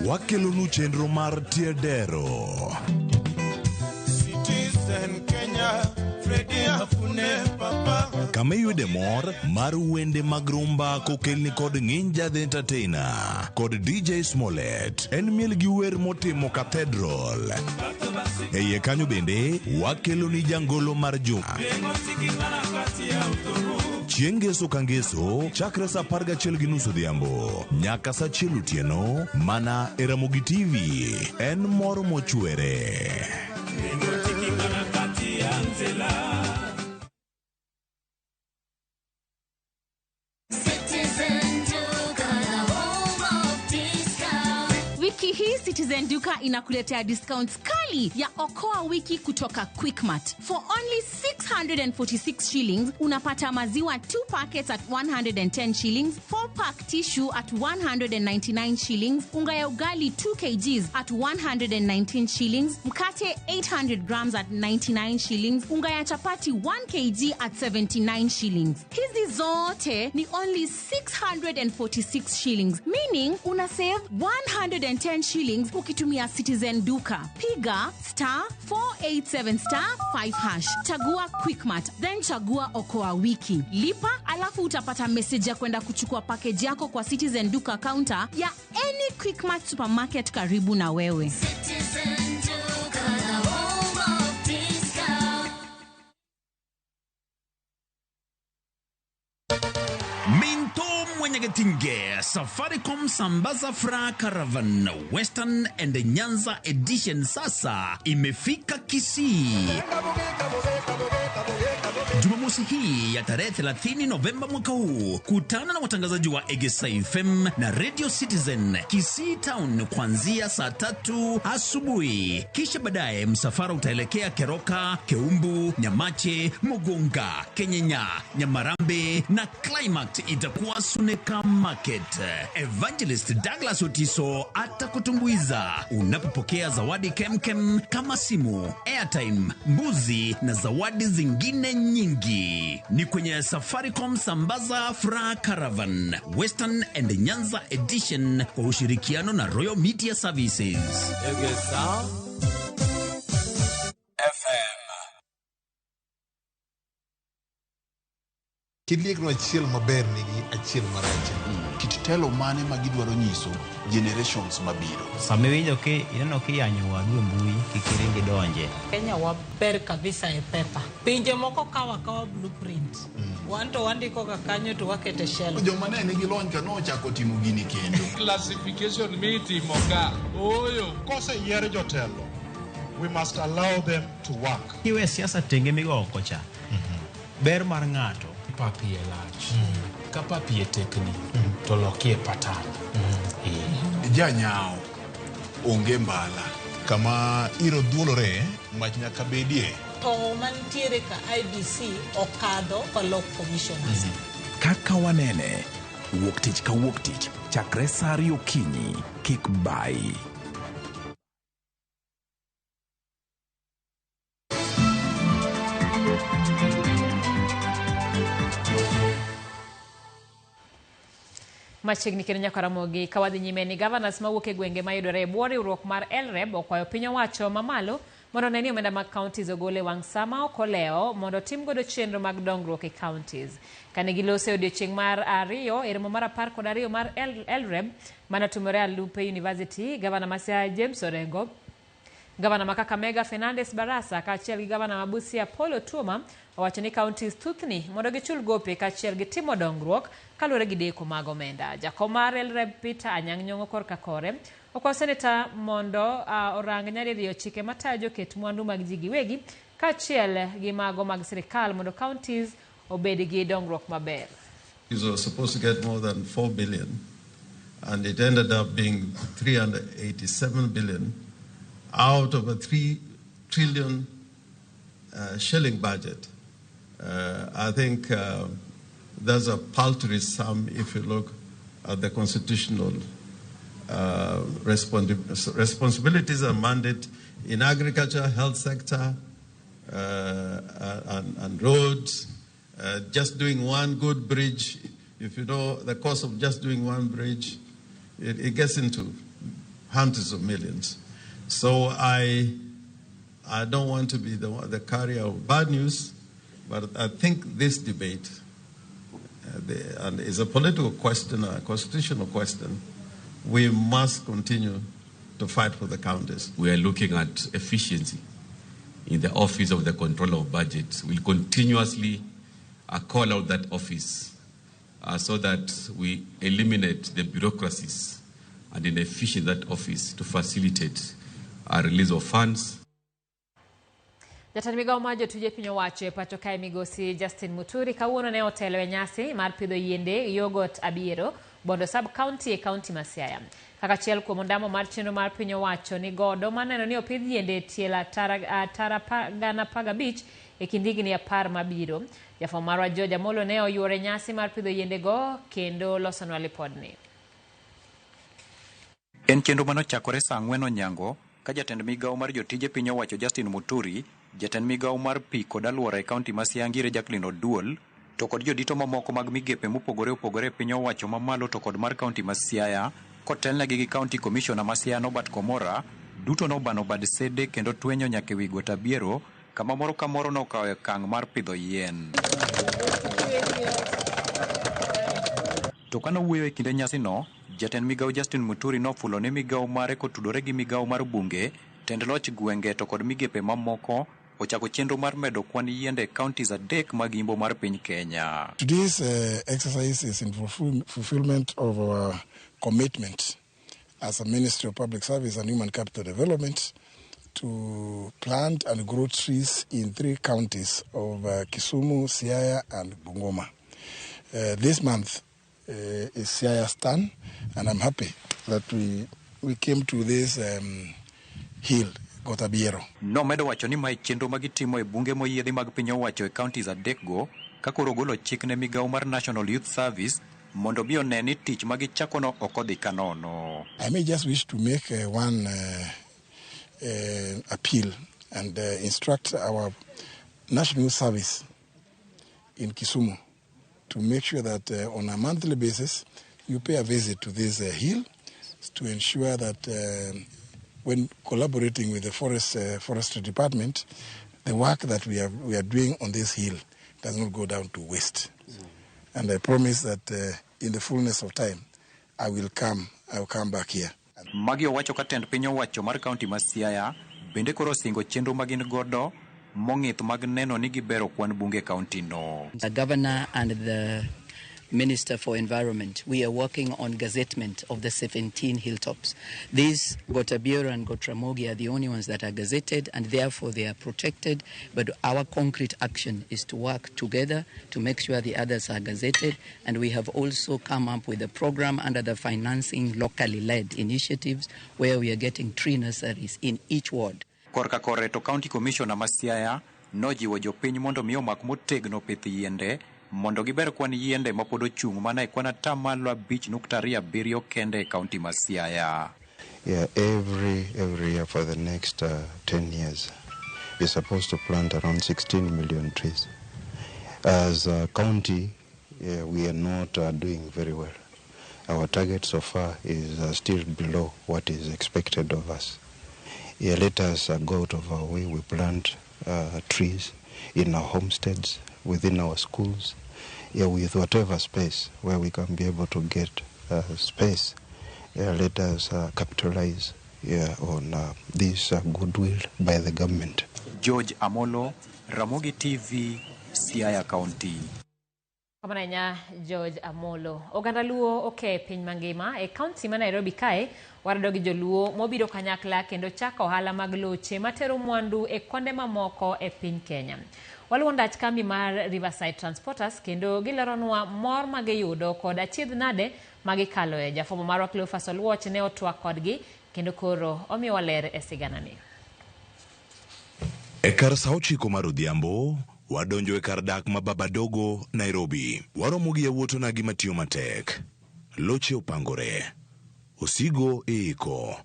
Wakelonu chenro mar Tiedero. Citizen Kenya, Freddy Afune Papa. Kama iyude mor mar wende mag rumba kokelni kod Nginja the Entertainer kod DJ Smollett. En miel gi wer motimo Cathedral. E iye kanyo bende wakeloni jangolo mar juma. Chieng' ngeso ka ngeso chakre saa 11:30 odhiambo nyaka saa 1 otieno mana e Ramogi TV. En mor mochwere. Wiki hii Citizen Duka inakuletea discounts kali ya Okoa Wiki kutoka Quickmart. For only 646 shillings unapata maziwa 2 packets at 110 shillings, 4 pack tissue at 199 shillings, unga ya ugali 2 kgs at 119 shillings, mkate 800 grams at 99 shillings, unga ya chapati 1 kg at 79 shillings. Hizi zote ni only 646 shillings, meaning una save 110 shillings ukitumia Citizen Duka. Piga star 487 star 5 hash, chagua Quickmart, then chagua Okoa Wiki, lipa, alafu utapata message ya kwenda kuchukua package yako kwa Citizen Duka counter ya any Quickmart supermarket karibu na wewe. Citizen Duka, the home of discount. Minto Mwenyegetinge, Safaricom Sambaza Fra Caravan Western and Nyanza Edition sasa imefika Kisii. Jumamosi hii ya tarehe 30 Novemba mwaka huu, kutana na watangazaji wa Egesa FM na Radio Citizen Kisii Town kuanzia saa 3 asubuhi. Kisha baadaye msafara utaelekea Keroka, Keumbu, Nyamache, Mogonga, Kenyenya, Nyamarambe na climax itakuwa Suneka Market. Evangelist Douglas Otiso atakutumbuiza unapopokea zawadi kemkem kama simu, airtime, mbuzi na zawadi zingine nyingi. Ni kwenye Safaricom Sambaza Fra Caravan Western and Nyanza Edition kwa ushirikiano na Royal Media Services. Egesa FM. Kiliekno achiel maber nigi achiel marach. Kit telo mane ma gidwaro nyiso generations mabiro. Sama iwinjo ki ineno kiyanyo wadu e mbui kik iring idonje. Kenya waber kabisa e pepa. Pinje moko kawa kawa blueprint. Wan to wandiko ga kanyo to wakete shelf. Joma ne nigi lony ka nochako timo gini kendo. Classification mitimo ka. Oyo. Koseyier jotelo, we must allow them to work. Kiwe siasa tenge migo oko cha. Ber mar ng'ato. Papi e lach. Ka papi e tekni, to lokie patan. Janyao, onge mbala. Kama iro dhuolore, mach nyaka bedie. To mantiere ka IBC okadho kolok commissioners. Kaka wanene, wuok tich ka wuok tich, chakre saa 2 okinyi, kik bai. Machiegni kendo nyaka Ramogi ka wadhi nyime ni governors mawuok e gwenge mayudore e bwo riwruok mar LREB okwayo piny owacho mamalo mondo one ni omenda mag counties ogol e wang' sa ma ok olewo mondo otim godo chenro mag dongruok e counties. Kane giloso e odiochieng' mar 2 e romo mar 12 mar LREB manotimore Alupe University, gavana ma Siaya James Orengo, gavana ma Kakamega Fernandes Barasa kaachiel gi gavana ma Busia Paul Otuoma owacho ni counties thuthni mondo gichul gope kaachiel gi timo dongruok kaluwore gi deko mag omenda. Jakom mar LREB Peter Anyang' Nyong'o korka kore okwayo seneta mondo orang nyadiriyo chike matayo joket mwandu mag ji giwegi kaachiel gi mago mag sirikal mondo counties obed gi dongruok maber. He was supposed to get more than 4 billion and it ended up being 387 billion out of a 3 trillion shilling budget. I think that's a paltry sum if you look at the constitutional responsibilities and mandate In agriculture, health sector, and roads, just doing one good bridge, if you know the cost of just doing one bridge, it gets into hundreds of millions. So I don't want to be the carrier of bad news, but I think this debate, and is a political question, a constitutional question, we must continue to fight for the counties. We are looking at efficiency in the Office of the Controller of Budget. We'll continuously call out that office so that we eliminate the bureaucracies and inefficiency that office to facilitate a release of funds. Jatend migao mar jotije piny owacho e pacho kae migosi Justin Muturi kawuono ne otelo e nyasi mar pidho yiende Yogot Abiero, Bondo Sub County e kaunti ma Siaya. Kaka achiel kuom ondamo mar chenro mar piny owacho ni godo maneno ni opidh yiende e tielo tara 15,000 e kind higni 10 mabiro. Jafwambo marwa George Amolo ne oyuoro e nyasi mar pidho yiende go kendo losonwa lipodni. En chenro manochakore saa 4 onyango ka jatend migao mar jotije piny owacho Justin Muturi, jatend migao mar pi kod alwora e kaunti ma Siaya Ngire Jacqueline Oduol, to kod jodito mamoko mag migepe mopogore opogore e piny owacho mamalo to kod mar kaunti ma Siaya, kotelnegi gi County Commissioner ma Siaya Norbert Komora, duto nobano bad sede kendo twenyo nyaka ewi got Abiero, kama moro ka moro nokawo okang' mar pidho yien. To kanowuoyo e kinde nyasino, jatend migao Justin Muturi nofulo ni migao mare kotudore gi migao mar bunge, tend loch gwenge to kod migepe mamoko ochako chenro mar medo kwan yiende e counties 3 mag imbo mar piny Kenya. Today's exercise is in fulfillment of our commitment as a Ministry of Public Service and Human Capital Development to plant and grow trees in 3 counties of Kisumu, Siaya and Bungoma. This month is Siaya's turn, and I'm happy that we came to this hill, Got Abiero. Nomedo wacho ni mae chenro ma gitimo e bunge moyiedhi mag piny owacho e counties 3 go, ka koro golo chik ne migao mar National Youth Service mondo bi one ni tich ma gichakono ok odhi kanono. I may just wish to make one appeal and instruct our National Youth Service in Kisumu to make sure that on a monthly basis you pay a visit to this hill to ensure that when collaborating with the forestry department, the work that we are doing on this hill does not go down to waste. And I promise that in the fullness of time, I will come back here. Magi owacho ka tend piny owacho mar kaunti ma Siaya bende koro osingo chenro magin godo mong'ith mag neno ni gibero kwan bunge kaunti no. The governor and the Minister for Environment, we are working on gazettement of the 17 hilltops. These Got Abiero and Got Ramogi are the only ones that are gazetted, and therefore they are protected. But our concrete action is to work together to make sure the others are gazetted. And we have also come up with a program under the financing locally led initiatives where we are getting tree nurseries in each ward. Korka kore to County Commissioner ma Siaya nojiwo jopiny mondo mi omak motegno pith yiende mondo giber kwan yiende mapod ochung' mana e kwan 5.27% kende e kaunti ma Siaya. Yeah, every year for the next 10 years, we're supposed to plant around 16 million trees. As a county, we are not doing very well. Our target so far is still below what is expected of us. Yeah, let us go out of our way. We plant trees in our homesteads, within our schools, yeah, with whatever space where we can be able to get space. Yeah, let us capitalize on this goodwill by the government. George Amolo, Ramogi TV, Siaya County. Kamano George Amolo. Oganda Luo oke piny mangima e kaunti ma Nairobi kae warado gi joluo mobiro kanyakla kendo chako ohala mag loche matero mwandu e konde mamoko e piny Kenya. Waluwo ndach kambi mar Riverside Transporters kendo gileronwa mor magiyudo kod achiedh nade magikaloe. Jafwambo marwa Cleophas Oluoch ne otwak kodgi kendo koro omiyowa ler e siganani. E kar saa 9 mar odhiambo wadonjo e kar dak ma Baba Dogo, Nairobi. Waromo gi yawuot onagi matiyo matek. Loche opangore. Osigo iiko.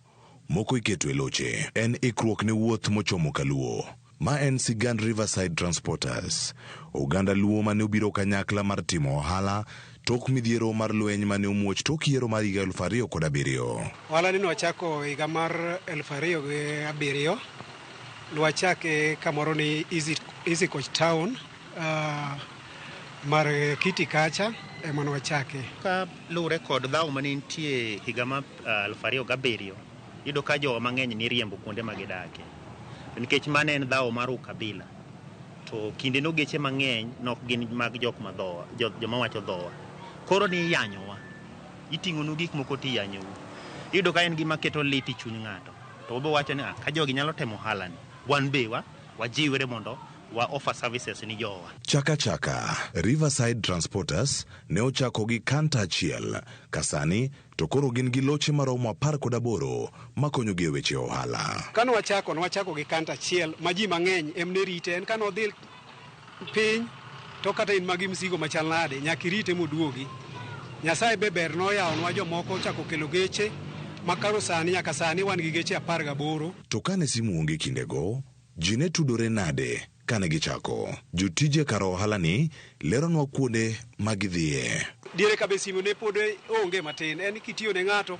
moko iketo e loche. En ikruok ne wuoth mochomo Kaluo. Ma en sigand Riverside Transporters, oganda Luo mane obiro kanyakla mar timo ohala tok midhiero mar lweny mane omuoch tok yiero mar higa 2007. Ohala ni nwachako higa mar 2007. Nwachake kamoro ni Easy, Easy Coach Town mar Kiti kacha ema nwachake. Ka luwre kod dhawo mane nitie higa mar 2007, iyudo ka jowa mang'eny niriembo kuonde ma gidake. Nikech mano en dhawo mar ukabila. To kindeno geche mang'eny nok gin mag jok ma dhowa, joma wacho dhowa. Koro ni iyanyowa. Iting'onu gik moko to iyanyou. Iyudo ka en gima keto lit e chuny ng'ato. To wabo wacho ni ah, ka jogi nyalo temo ohala ni, wan be wa wajiwre mondo wa offer services ni jowa. Chaka chaka, Riverside Transporters ne ochako gi kanta achiel, ka sani to koro gin gi loche maromo 18 makonyogi e weche ohala. Kane wachako, nwachako gi kanta achiel ma ji mang'eny em ne rite. En kane odhi piny to kata in magi msigo machal nade, nyaka irite moduogi. Nyasaye be ber noyawonwa jomoko ochako kelo geche ma koro sani nyaka sani wan gi geche 18. To kane simu onge kindego, ji ne tudore nade kane gichako? Jotije kar ohala ni leronwa kuonde ma gidhiye. Diere ka be simu ne pod onge matin, en kitiyo ne ng'ato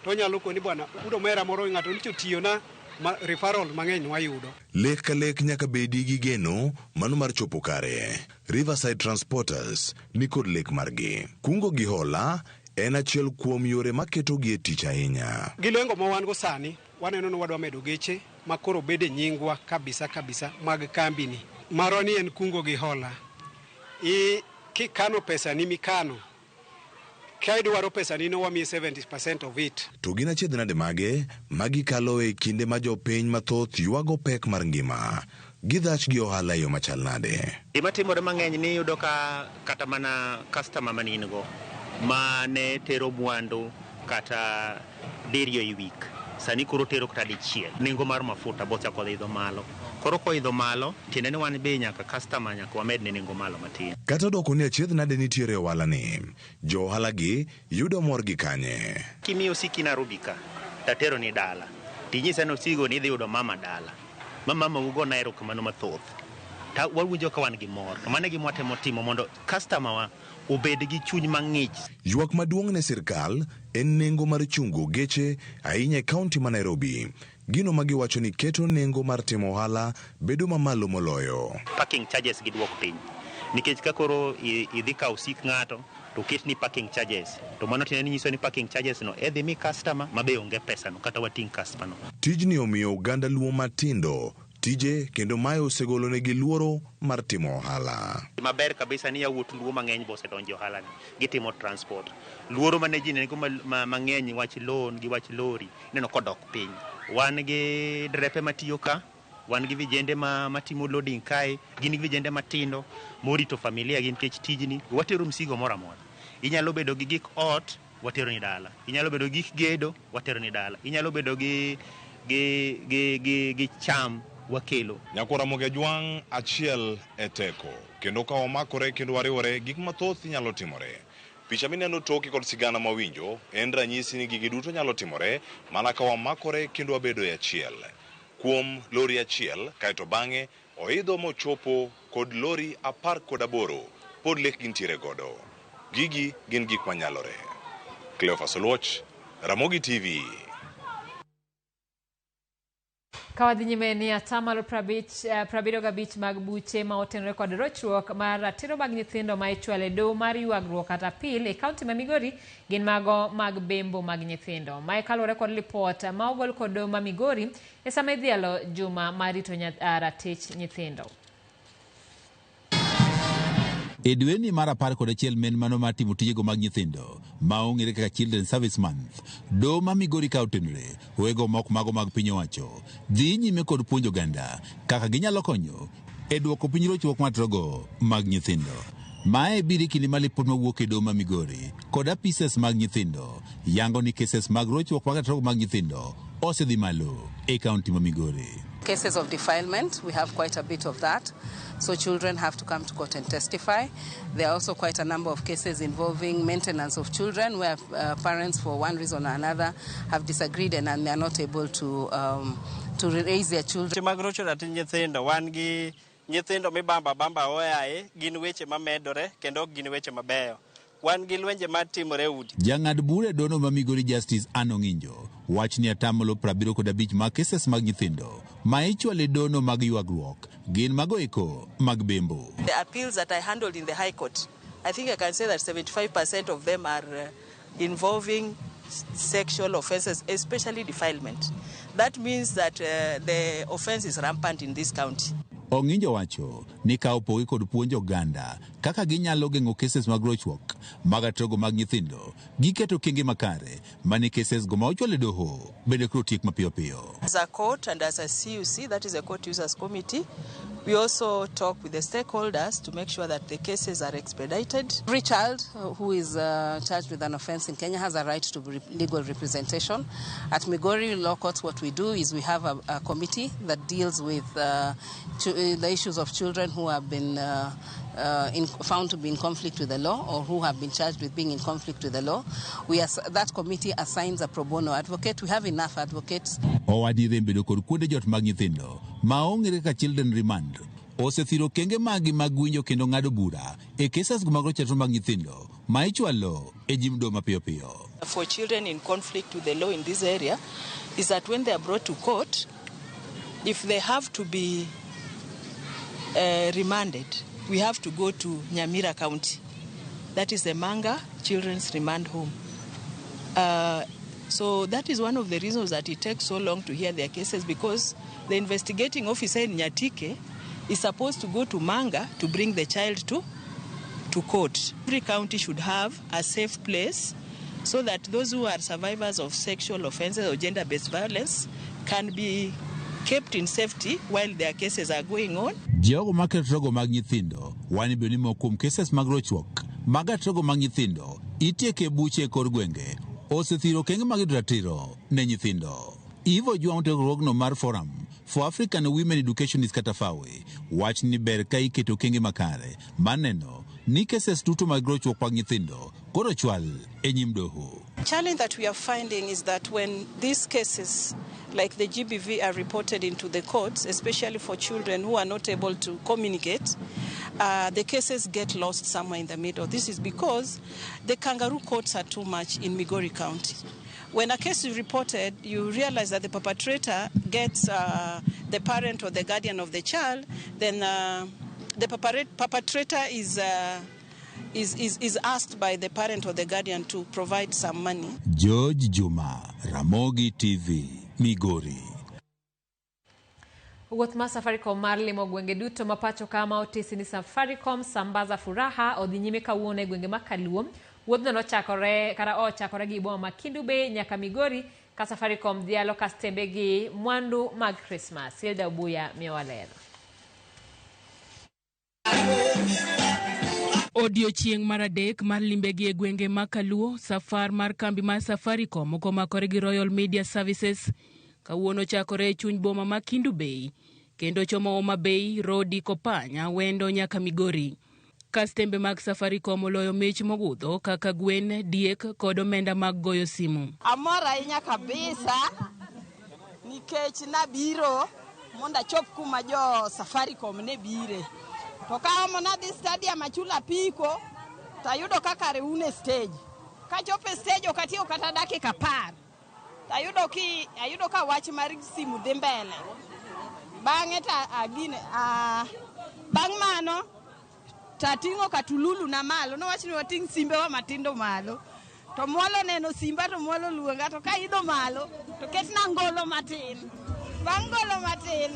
to onyalo koni bwana udo omera moro ng'ato nicho tiyona ma referral mang'eny nwayudo. Lek ka lek nyaka bedi gi geno mano mar chopo kare. Riverside Transporters ni kod lek margi. Kungo gi hola en achiel kuom yore maketogi e tich ahinya. Gi lengo ma wan go sani, waneno ni wadwa medo geche ma koro bedo e nyingwa kabisa kabisa mag kambini. Marwa ni en kungo gi hola. I kikano pesa ni mikano, ka idwaro pesa ni no wamiyi 70% of it. To gin achiedh nade mage ma gikalo e kinde ma jopiny mathoth ywago pek mar ngima? Gidhach gi ohala e yo machal nade? Gima timore mang'eny ni iyudo ka kata mana customer mane in go ma ne tero mwandu kata diriyo e week, sani koro tero kata dichiel. Nengo mar mafuta bochako idho malo. Koro koidho malo, tiende ni wan be nyaka customer nyaka wamed ne nengo malo matin. Kata doko ni achiedh nade nitiere e ohala ni, jo ohala gi yudo mor gi kanye? Kimiyo osiki Nairobi ka, tatero ni dala. Tinyisa ni osigo ni idhi yudo mama dala. Ma mama ugona erokamano mathoth. Ta wawinjo ka wan gi mor. Mano e gima watemo timo mondo customer wa obed gi chuny mang'ich. Ywak maduong' ne sirkal en nengo mar chungo geche ahinya e kaunti ma Nairobi. Gino ma giwacho ni keto nengo mar timo ohala bedo mamalo moloyo. Parking charges giduok piny. Nikech ka koro idhi kawo osik ng'ato to ketni parking charges, to mano tiende ni nyiso ni parking charges no edhi mi customer ma be onge pesa no kata wating' customer no. Tijni omiyo oganda Luo matindo tije kendo mae osegolonegi luoro mar timo ohala. Maber kabisa ni yawuot Luo mang'eny be osedonjo e ohala ni, gitimo transport. Luoro mane ji nigo mang'eny wach loan gi wach lori ineno kodok piny. Wan gi drepe matiyo ka, wan gi vijende matimo loading kae, gin gi vijende matindo morito familia gi nikech tijni. Watero msigo moro amora. Inyalo bedo gi gik ot, watero ni dala. Inyalo bedo gi gik gedo, watero ni dala. Inyalo bedo gi cham, wakelo. Nyakwar Ramogi Ajwang' achiel e teko, kendo ka wamakore kendo wariwore, gik mathoth nyalo timore. Picha mineno toke kod sigana mawinjo en ranyisi ni gigi duto nyalo timore mana ka wamakore kendo wabedo e achiel. Kuom lori achiel, kaeto bang'e oidho mochopo kod lori 18 pod lek gintiere godo. Gigi gin gik manyalore. Cleophas Oluoch, Ramogi TV. Ka wadhi nyime ni atamalo 75 mag buche ma otenore kod rochruok mar ratiro mag nyithindo ma ichwalo e doho mar ywagruok kata appeal e kaunti ma Migori gin mago mag bembo mag nyithindo. Mae kaluwore kod lipot ma ogol kod doho ma Migori e sama idhialo juma mar rito ratich nyithindo. E dweni mar 11 men mano mar timo tijego mag nyithindo ma ong'ere kaka Children Service Month, doho ma Migori ka otenore wego mok mago mag piny owacho dhi nyime kod puonjo oganda kaka ginyalo konyo e duoko piny rochruok mar mag nyithindo. Mae biro e kinde ma lipot mawuok e doho ma Migori kod apises mag nyithindo yango ni cases mag rochruok mag ratiro mag nyithindo osedhi malo e kaunti ma Migori. Cases of defilement, we have quite a bit of that. So children have to come to court and testify. There are also quite a number of cases involving maintenance of children where parents, for one reason or another, have disagreed and they are not able to raise their children. Weche mag rocho ratich nyithindo wan gi nyithindo mibamba bamba oyaye gin weche mamedore kendo ok gin weche mabeyo. Wan gi lwenje matimore e udi. Jang'ad bura e dono ma Migori Justice Anne Ong'injo wach ni atamalo 75 mag cases mag nyithindo ma ichwalo e dono mag ywagruok gin mago eko mag bembo. The appeals that I handled in the High Court, I think I can say that 75% of them are involving sexual offenses, especially defilement. That means that the offense is rampant in this county. Ong'injo wacho ni ka opogi kod puonjo oganda kaka ginyalo geng'o cases mag rochruok mag atrogo mag nyithindo, giketo okenge makare mane cases go ma ochwal e doho bende koro tiek mapiyo piyo. As a court and as a CUC, that is a court users committee, we also talk with the stakeholders to make sure that the cases are expedited. Every child who is charged with an offense in Kenya has a right to legal representation. At Migori Law Courts, what we do is we have a committee that deals with the issues of children who have been found to be in conflict with the law or who have been charged with being in conflict with the law. That committee assigns a pro bono advocate. We have enough advocates. Owach ni rem bedo kod kuonde jot mag nyithindo ma ong'ere kaka children remand osethiro okenge magi mag winjo kendo ng'ado bura e cases go mag rochruok mag nyithindo ma ichwalo e nyim doho mapiyo piyo. For children in conflict with the law in this area is that when they are brought to court, if they have to be remanded, we have to go to Nyamira County. That is the Manga Children's Remand Home. So that is one of the reasons that it takes so long to hear their cases, because the investigating officer in Nyatike is supposed to go to Manga to bring the child to court. Every county should have a safe place so that those who are survivors of sexual offenses or gender-based violence can be kept in safety while their cases are going on. Jogo maketo rogo mag nyithindo wani bedo ni moko kuom cases mag rochruok mag atrogo mag nyithindo itieko e buche e kor gwenge osethiro okenge mag yudo ratiro ne nyithindo. Ivo Jwang' riwruogno mar Forum for African Women Educationists kata FAWE wach ni ber ka iketo okenge makare mar neno ni cases duto mag rochruok mag nyithindo koro chwal e nyim doho. Challenge that we are finding is that when these cases like the GBV are reported into the courts, especially for children who are not able to communicate, the cases get lost somewhere in the middle. This is because the kangaroo courts are too much in Migori County. When a case is reported, you realize that the perpetrator gets the parent or the guardian of the child, then the perpetrator is asked by the parent or the guardian to provide some money. George Juma, Ramogi TV, Migori. Wuoth mar Safaricom mar limo gwenge duto ma pacho kama otisi ni Safaricom Sambaza Furaha odhi nyime kawuono e gwenge ma Kaluo. Wuodhno nochakore kata ochakore gi boma ma Kendu Bay nyaka Migori ka Safaricom dhialo kastembe gi mwandu mag Christmas. Hilda Obuya miyowa ler. Odiochieng' mar adek mar limbegi e gwenge ma Kaluo, safar mar kambi mar Safaricom komakore gi Royal Media Services kawuono chakore e chuny boma ma Kendu Bay kendo chomo Homa Bay, Rodi, Kopanya, Wendo nyaka Migori. Kastembe mag Safaricom oloyo mich mogudho kaka gwen, diek kod omenda mag goyo simu. Amor ahinya kabisa nikech nabiro mondo achop kuma jo Safaricom ne bire. To kaomo nadhi stadium achulo apiko to ayudo ka kare un e stage. Kachopo e stage ok atiyo kata dakika 10. To ayudo ka wach mar simu dhi mbele. Bang'e ta agine bang' mano tating'o katululu na malo, nowach ni wating' simbewa matindo malo. To mwalo neno simba to mwalo luonga, to kaidho malo to ketna ngolo matin. Bang' ngolo matin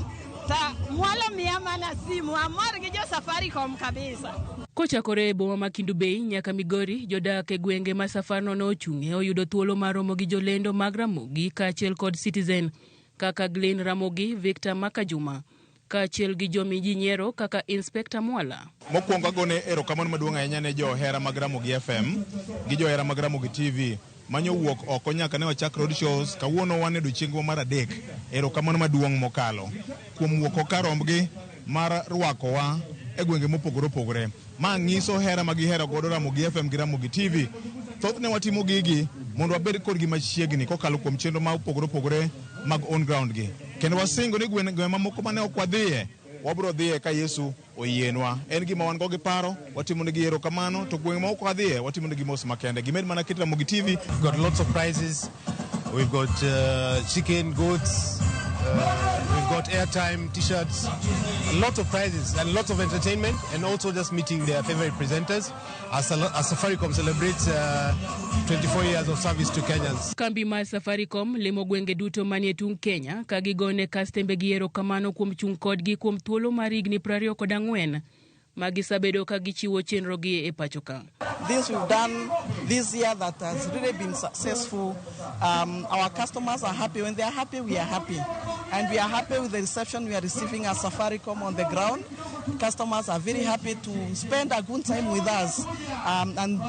ta mwalo miya mana simu, amor gi jo Safaricom kabisa. Kochakore e boma ma Kendu Bay nyaka Migori, jodak e gwenge ma safarno nochung'e oyudo thuolo mar romo gi jolendo mag Ramogi kaachiel kod Citizen kaka Glenn Ramogi, Victor Makajuma kaachiel gi jomiji nyiero kaka Inspector Mwala. Mokwongo agone erokamano maduong' ahinya ne johera mag Ramogi FM gi johera mag Ramogi TV. manyowuok oko nyaka ne wachak road shows. Kawuono wan e odiechiengwa mar adek. Erokamano maduong' mokalo kuom wuok oko karombgi mar rwakowa e gwenge mopogore opogore. Ma nyiso hera ma gihero godo Ramogi FM gi Ramogi TV. Thothne watimo gigi mondo wabed kodgi machiegni kokalo kuom chenro ma opogore opogore mag on ground gi. Kendo wasingo ni gwenge mamoko mane ok wadhiye, wabiro dhiye ka Yesu oyienwa. En gima wan go gi paro, watimo negi erokamano, to gwenge ma ok wadhiye, watimo negi mos makende. Gimed mana keto Ramogi TV. We've got lots of prizes. We've got chicken, goats, we've got airtime, t-shirts, a lot of prizes and lots of entertainment, and also just meeting their favorite presenters as Safaricom celebrates 24 years of service to Kenyans. Kambi mar Safaricom limo gwenge duto manie tung' Kenya ka gigone kastembegi erokamano kuom chung' kodgi kuom thuolo mar higni 24 ma gisebedo ka gichiwo chenrogi e pacho ka. This we've done this year that has really been successful. Our customers are happy. When they are happy, we are happy. And we are happy with the reception we are receiving as Safaricom on the ground. Customers are very happy to spend a good time with us. And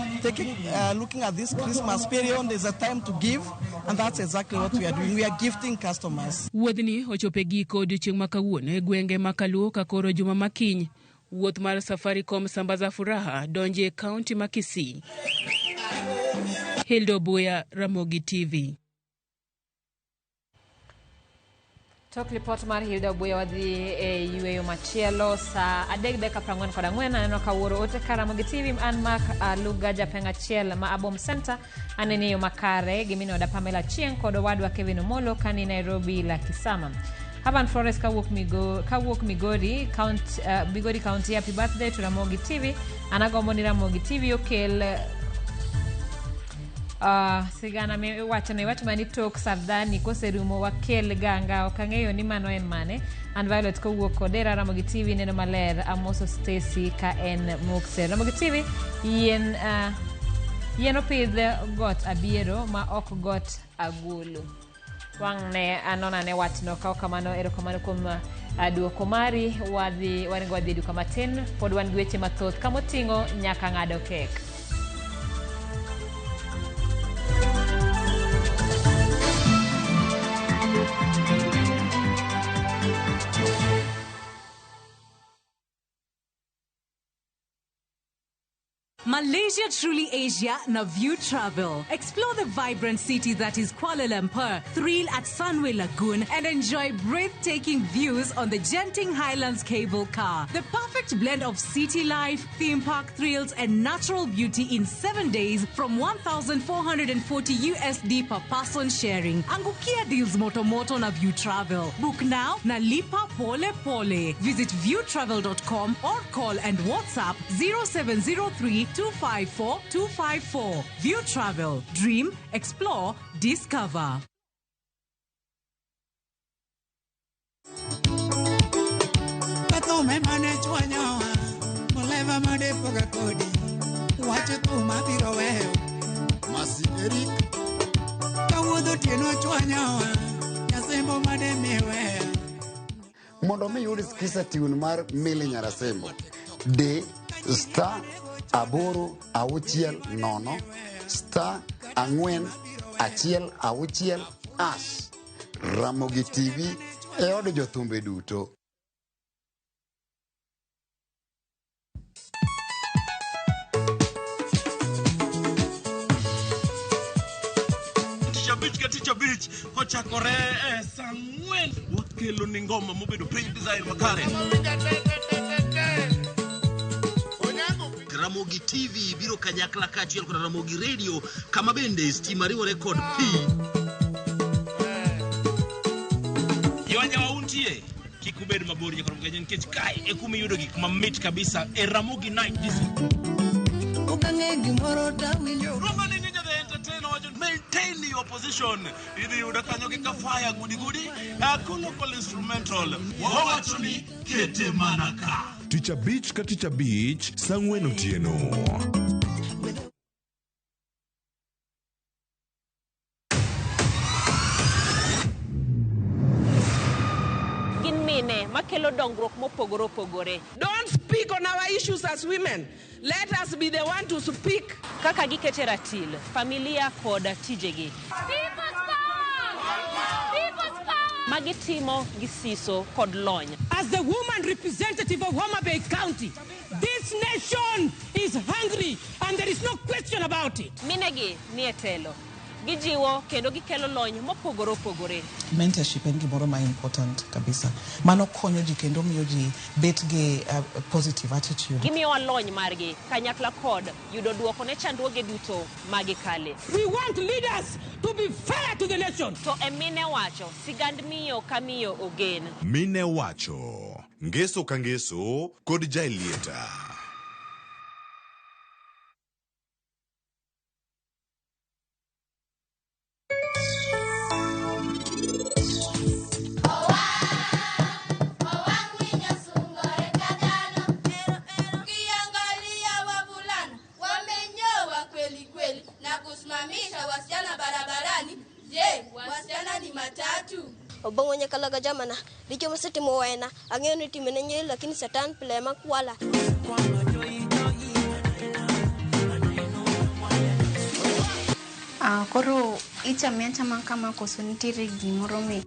looking at this Christmas period is a time to give, and that's exactly what we are doing. We are gifting customers. Wuodhni ochopo e giko odiochieng' ma kawuono e gwenge ma Kaluo ka koro juma ma kiny. Wuoth mar Safaricom Sambaza Furaha donjo e kaunti ma Kisii. Hilda Obuya, Ramogi TV. Tok lipot mar Hilda Obuya wadhi e yueyo machielo saa 3:44. Aneno ka wuoro ote ka Ramogi TV. An Mark Aluga japeng' achiel ma Abom Center anene yo makare gi min oda Pamela Chieng' kod owadwa Kevin Omolo kani Nairobi la Kisama. Havan Flores kawuok Migori County, Migori County, happy birthday to Ramogi TV. Anagombo ni Ramogi TV okel sigana miwacho no iwacho mani tok Sardani koserumo wakel ganga ok ang'eyo ni mano en mane. An Violet kowuok Kodera Ramogi TV neno maler. Amoso Stacy ka en Mokse. Ramogi TV yien yien opidh got abiero ma ok got agulu. Wang' ne anona ne wachno ka kamano erokamano kuom duoko mari. Wadhi waringo wadhi e duka matin pod wan gi weche mathoth kamoting'o nyaka ng'ado kek. Malaysia Truly Asia na View Travel. Explore the vibrant city that is Kuala Lumpur, thrill at Sunway Lagoon, and enjoy breathtaking views on the Genting Highlands cable car. The perfect blend of city life, theme park thrills, and natural beauty in 7 days from 1,440 USD per person sharing. Angukia deals moto moto na View Travel. Book now na lipa pole pole. Visit viewtravel.com or call and WhatsApp 0703 254 254. View Travel. Dream, explore, discover. Mondo mi yud skisa tune mar Milly Nyarasembo, D star 8 6 0 star 4 1 6 hash. Ramogi TV e od jothumbe duto. Tich abich kochakore e saa 4 wakelo ni ngoma mobedo piny design makare. Ramogi TV biro kanyakla kaachiel kod Ramogi Radio kama bende stima riwore kod pi. Yonya untie kik ubed mabor nyaka Ramogi nikech kae e kuma iyudo gik mamit kabisa e Ramogi Night Disco. Okang'e gimoro tawinjo. Roma ni Ninja the Entertainer wacho maintain your position. Idhi yudo kanyo gi kafaya gudi gudi local instrumental. Wawacho ni kete mana ka. Tich abich ka tich abich saa 4 otieno. Gin mine makelo dongruok mopogore opogore. Don't speak on our issues as women. Let us be the one to speak. Kaka gikete ratil, familia kod tijegi. Magitimo gi siso kod lony. As the woman representative of Homa Bay County, this nation is hungry and there is no question about it. Minegi nie telo. Gijiwo kendo gikelo lony mopogore opogore. Mentorship en gimoro ma important kabisa. Mano konyo ji kendo miyo ji bet gi positive attitude. Gimiyowa lony margi kanyakla kod yudo duoko ne chandruoge duto magikale. We want leaders to be fair to the nation. To e mine wacho, sigand miyo ka miyo ogen. Mine wacho, ngeso ka ngeso kod Jaelieta. Ukiangalia wavulana wamenyoa kweli kweli na kusimamisha wasichana barabarani. Je, wasichana ni matatu? Obong'o nyakalaga jamana, richo mosetimo wena, ang'eyo ni timene nyeri lakini satan pile ema kwala. Ah, koro ichame achama kama koso nitiere gimoro mi